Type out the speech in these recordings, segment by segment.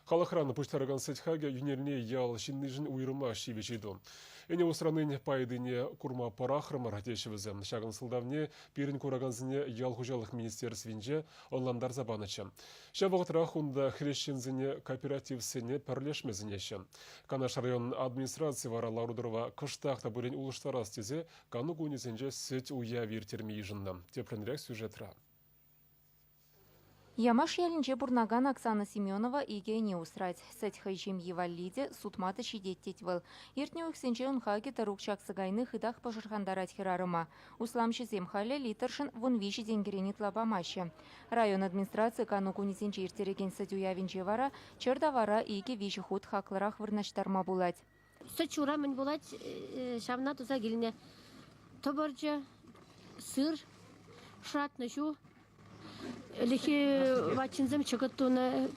Халӑхран пуҫтаракан сӗт хакӗ йӳнелни ял ҫыннишӗн уйрӑмах ҫивӗч ыйту. Ӗне усранин пайтине курма пӑрахрӑмӑр, теҫҫӗ вӗсем. Ҫакӑн сӑлтавне пирӗн куракансене ял хуҫалӑх министерствинче ӑнлантарса панӑччӗ. Ҫав вӑхӑтрах унта хресченсене кооперативсене пӗрлешме сӗнеҫҫӗ. Канаш район администрацийӗ вара лару-тӑрӑва кӑштах та пулин улӑштарас тесе кану кунӗсенче сӗт уявӗ ирттерме йышӑннӑ. Тӗплӗнрех сюжетра. Ямаш ялӗнче пурӑнакан Оксана Семенова икӗ ӗне усрать. Сӗт хӑй ҫемйи валли те, сутма та ҫитет тет вӑл. Иртнӗ уйӑхсенче ун хакӗ тӑрук чакса кайни хытах пӑшӑрхантарать хӗрарӑма. Усламҫӑсем халӗ литршӑн 13 тенкӗрен ытла памаҫҫӗ. Район администрацийӗ кану кунӗсенче ирттерекен сӗт уявӗнче вара чӗр тавара икӗ-виҫӗ хут хаклӑрах вырнаҫтарма пулать. Сӗт ҫура мӗн пулать, ҫавна туса килнӗ. Тӑпӑрчӑ, сыр, шӑратнӑ ҫу. Ӗлӗкхи ватҫынсем чӑкӑт тунӑ,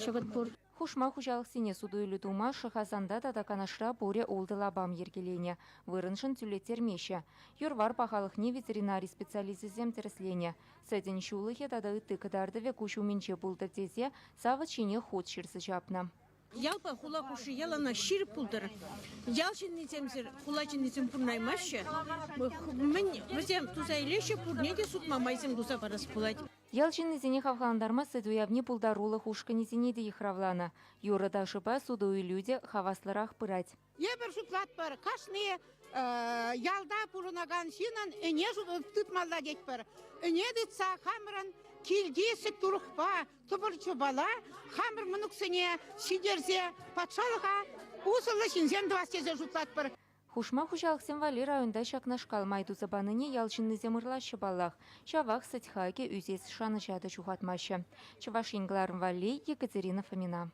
чӑкӑт пур. Хушма хуҫалӑхсене суту-илӳ тума Шӑхасанта тата Канашра пурӗ ултӑ лапам йӗркеленӗ. Вырӑншӑн тӳлеттермеҫҫӗ. Юр-вар пахалӑхне ветеринари специалисчӗсем тӗрӗсленӗ. Сӗтӗн ҫулӑхӗ тата ытти кӑтартӑвӗ куҫ умӗнче пултӑр тесе савӑт ҫине хут ҫырса ҫапнӑ. Ялпа хула хушши яланах ҫирӗп пултӑр. Ял ҫыннисемсӗр хула ҫыннисем пурӑнаймаҫҫӗ. Мӗн вӗсем туса илеҫҫӗ, пурне те сутма майсем туса парас пулать. Ял ҫыннисене хавхалантарма сӗт уявне пултарулӑх ушкӑнӗсене те йыхравланӑ. Юрӑ-ташӑпа суту-илӳ те хаваслӑрах пырать. Эпир шутлатпӑр, кашни ялта пурӑнакан ҫыннӑн ӗне тытмалла тетпӗр. Ӗне тытса хамӑрӑн килти сӗт-турӑхпа, тӑпӑрчӑпала хамӑр мӑнуксене ҫитерсе патшалӑха усӑллӑ ҫынсем тӑвас тесе шутлатпӑр. Хушма хуҫалӑхсем валли районта ҫакнашкал май туса панине ял ҫыннисем ырлаҫҫӗ паллах. Ҫавах сӗт хакӗ ӳсес шанӑҫа та ҫухатмаҫҫӗ. Чӑваш Ен кӑларӑм валли Екатерина Фомина.